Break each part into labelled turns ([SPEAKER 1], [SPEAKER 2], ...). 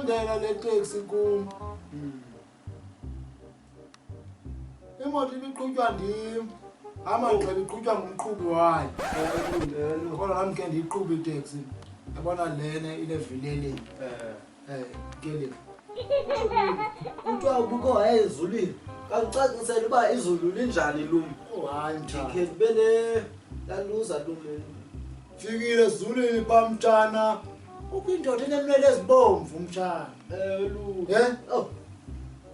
[SPEAKER 1] Ibisondela le taxi kum. Imoto ibiqhutywa ndim. Amagqeba iqhutywa ngumqhubi wayo. Kodwa nam ke ndiyiqhuba iteksi. Yabona lena inevili elinye. Eh, ke le.
[SPEAKER 2] Kuthiwa ubukho wayezulwini. Kangicacisele uba izulu linjani lum.
[SPEAKER 1] Oh hayi mtshana.
[SPEAKER 2] Ndikhe ndibe ne laluza lum.
[SPEAKER 1] Fikile ezulwini pha mtshana. Kukho indoda enenwele ezibomvu mtshana.
[SPEAKER 2] Lu.
[SPEAKER 1] Eh?
[SPEAKER 2] Oh,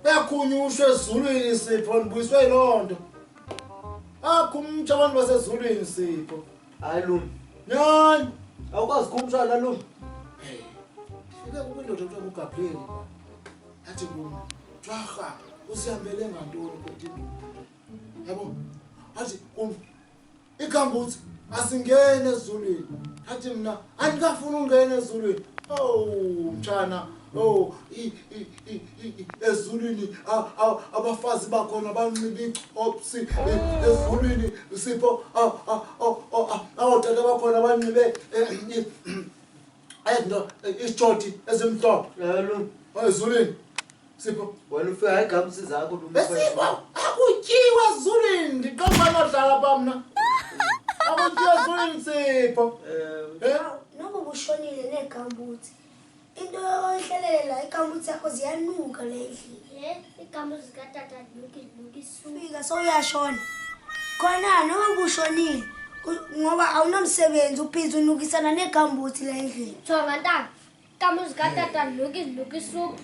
[SPEAKER 1] Yakhunyushwa ezulwini Sipho ndibuyiswe yiloo nto. Akhumtsha abantu basezulwini Sipho.
[SPEAKER 2] hayi lum.
[SPEAKER 1] Nyani.
[SPEAKER 2] Awukwazi kumshana lum.
[SPEAKER 1] Ndifike kukho indoda ekuthiwa nguGabriel. Yathi kum, Jwarha, usihambele ngantoni kwetini? Yabo, athi kum, ikhambutsi asingene ezulwini. Athi mna andikafuni ungena ezulwini. Oh, mtshana, oh, ezulwini abafazi bakhona banxiba ichopsi. Ezulwini Sipho, ootata bakhona banxibe ezinto isitshoti ezimhlophe.
[SPEAKER 2] Lum.
[SPEAKER 1] Ezulwini Sipho.
[SPEAKER 2] Wena ufika hayi gamsi zakho lum.
[SPEAKER 1] Besipho akutyiwa ezulwini, ndiqonda nodlala pha mna. Akutyiwa ezulwini Sipho.
[SPEAKER 2] Eh,
[SPEAKER 3] Noba ubushonile neegambutsi, into oyihlelele la iigambutsi yakho ziyanuka le endlini.
[SPEAKER 4] Ye, igama zikatata nuki nuki su.
[SPEAKER 3] Fika sowuyashona. Khona noma ubushonile ngoba awunamsebenzi ubhizi unukisana neegambutsi la endlini.
[SPEAKER 4] Jonga ntanga. Igama zikatata nuki nuki soup.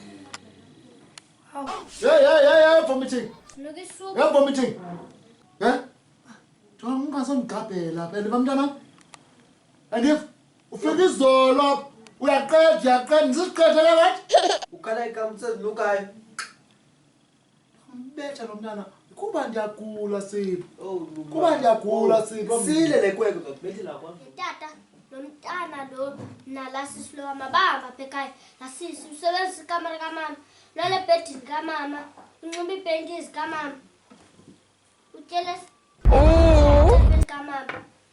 [SPEAKER 3] Hawu.
[SPEAKER 1] Hey hey hey hey vomiting.
[SPEAKER 4] Nuki soup.
[SPEAKER 1] Hey vomiting. Eh? Jonga ungasondigabhela phela bamntana. Andif ufika izolo apha, uyaqeda uyaqeda ndisiqedele right?
[SPEAKER 2] Ukhala igamsi ezinukayo.
[SPEAKER 1] Mbetha lo mntana kuba ndiyagula Sipho.
[SPEAKER 2] Oh, lum.
[SPEAKER 1] Kuba ndiyagula Sipho.
[SPEAKER 2] Sile le kwekwe ngakubethela kwam.
[SPEAKER 4] Tata, lo mntana lo nala sisi lo mabamba apha ekhaya. Laa sisi usebenzisa ikamera kamama, ulala ebhedini kamama, unxiba iipentisi kamama. Utyele kamama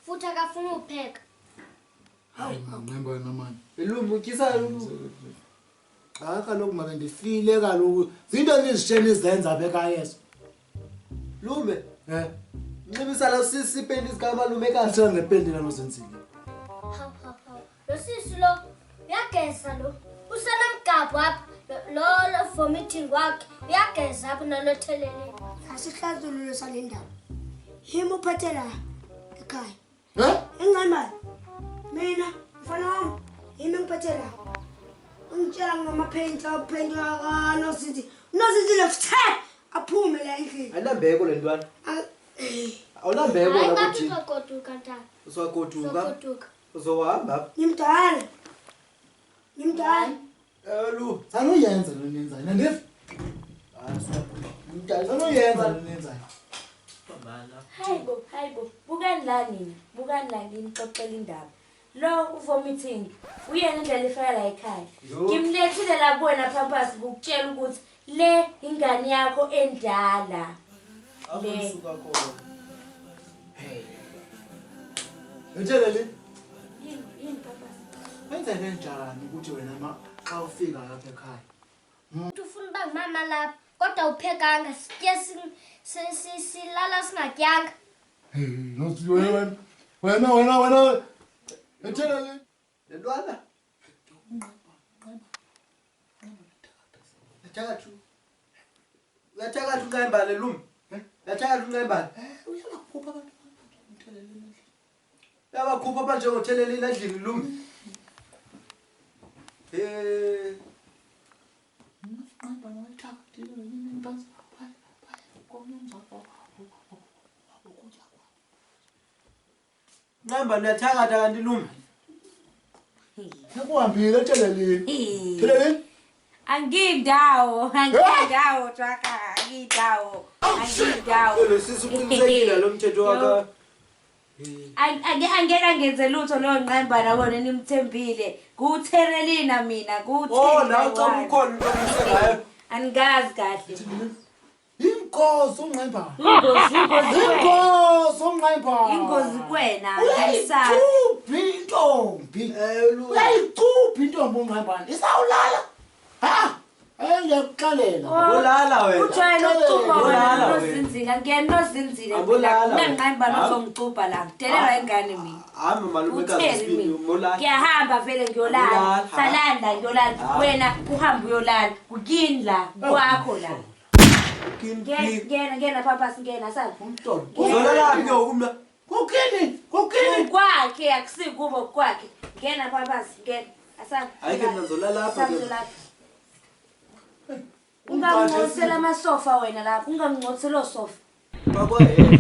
[SPEAKER 4] futhi akafuni upheka.
[SPEAKER 1] Hayi manqemba mani.
[SPEAKER 2] Lum utyisa lum.
[SPEAKER 1] Cha kaloku mabe ndifile kaloku. Zinto enizisheni izenza apha ekhaya eso.
[SPEAKER 2] Lume.
[SPEAKER 1] Eh,
[SPEAKER 2] Nxibisa lo sisi ipenti zikamalume kahle.
[SPEAKER 1] Athetha ngepenti kaloku zenzile.
[SPEAKER 4] Hawu hawu hawu. Lo sisi lo uyageza lo. Usenomgabho apha lo vomiting wakhe uyageza apha nalo theleleni.
[SPEAKER 3] Asihlazululo sale ndaba. Yimi uphethe la ekhaya.
[SPEAKER 1] Eh?
[SPEAKER 3] Engcemane. Mina mfana wami yimi ngiphethe la. Ungitshela ngamaphenti aphenti kaNozinzi. Nozinzi lo futhe aphume la endlini.
[SPEAKER 2] Ayinambeko le ntwana. Awunambeko
[SPEAKER 4] Hayi
[SPEAKER 2] la
[SPEAKER 4] ngathi
[SPEAKER 2] kuthi.
[SPEAKER 4] uzogoduka ntanga.
[SPEAKER 2] Uzogoduka.
[SPEAKER 4] Uzogoduka.
[SPEAKER 2] Uzohamba.
[SPEAKER 3] Ngimdala. Ngimdala.
[SPEAKER 2] Lu.
[SPEAKER 1] Sanuyenza le niyenzayo. Nandif?
[SPEAKER 2] Mdala.
[SPEAKER 1] Sanuyenza le niyenzayo.
[SPEAKER 5] Hayibo, hayibo, bukani la nina, bukani la nginixoxela indaba. Lo uvomiting, uyena indlela efika la ekhaya.
[SPEAKER 2] Yo.
[SPEAKER 5] Ngimlethile la kuwena Pampers ngukutshela ukuthi le ingane yakho endala.
[SPEAKER 2] Apho
[SPEAKER 5] Le.
[SPEAKER 2] ndisuka khona.
[SPEAKER 1] Ngitshele le.
[SPEAKER 5] Yini, yini Pampers?
[SPEAKER 1] Kwenzeke njani ukuthi wena ma xa ufika lapha ekhaya?
[SPEAKER 4] Uthi ufuna uba ngumama lapha kodwa uphekanga sitye silala singatyanga.
[SPEAKER 1] Hey, nothi wena wena wena wena. Ngitshele le.
[SPEAKER 2] Le ntwana. Uyathakatha. Uyathakatha unqembane lum. Uyathakatha unqembane.
[SPEAKER 1] Eh, uyabakhupha abantu umthelele endlini.
[SPEAKER 2] Uyabakhupha abanjengothelelile endlini lum. Eh.
[SPEAKER 1] Nqemba wayithakathile ngenye imini phantsi. Baya baya komnye umzali ukutya kwabo.
[SPEAKER 2] Nqembane uyathakatha kanti lum.
[SPEAKER 1] Sekuhambile thelelini. Thelelini.
[SPEAKER 5] Angindawo, angindawo Twaka, angindawo, angindawo.
[SPEAKER 2] Lo sisi uqinisekile lo mthetho wakhe.
[SPEAKER 5] Angeke angenze lutho loyo nqembana wona nimthembile. Ngutherelina mina,
[SPEAKER 2] Oh, nawe
[SPEAKER 5] ngutherelina.
[SPEAKER 2] cha ukhona into omuse ngayo.
[SPEAKER 5] Angazi kahle.
[SPEAKER 1] Inkosi unqemba.
[SPEAKER 5] Ingozi, ingozi kuwena.
[SPEAKER 1] Inkosi unqemba.
[SPEAKER 5] Ingozi kuwena, ngisazi.
[SPEAKER 1] Uyayicupha intombi.
[SPEAKER 2] Eh, lu.
[SPEAKER 1] Uyayicupha intombi unqembana. Isawulala. Ha! Hayi ngiyakuxelela.
[SPEAKER 2] Abolala wena.
[SPEAKER 5] Ujwayele ukucupha wena
[SPEAKER 2] Abolala wena.
[SPEAKER 5] nozinzile. Angiyena nozinzile.
[SPEAKER 2] Abolala
[SPEAKER 5] Mina
[SPEAKER 2] wena.
[SPEAKER 5] nginqani bani
[SPEAKER 2] Hayi.
[SPEAKER 5] ozongicupha la. Ngidelelwa ingane mina.
[SPEAKER 2] Hayi malume kazi
[SPEAKER 5] Utheni
[SPEAKER 2] sibili
[SPEAKER 5] mina?
[SPEAKER 2] bolala.
[SPEAKER 5] Ngiyahamba vele ngiyolala.
[SPEAKER 2] Abolala.
[SPEAKER 5] Salani la ngiyolala.
[SPEAKER 2] Hayi.
[SPEAKER 5] Wena uhambe uyolala. Kukini la kwakho la.
[SPEAKER 2] Kini
[SPEAKER 5] Ngena ngena ngena phamphasi ngena sala.
[SPEAKER 1] Umntwana.
[SPEAKER 2] Uzolala phi ke ngoku mna?
[SPEAKER 1] Kukini, kukini.
[SPEAKER 5] Kwakhe akusikubo kwakhe. Ngena phamphasi ngena. Asala.
[SPEAKER 2] Hayi ke mna ndizolala apha ke.
[SPEAKER 5] Asala. Ungamngcolisela amasofa wena lapho, ungamngcolisela osofa.
[SPEAKER 2] Bakwa yena.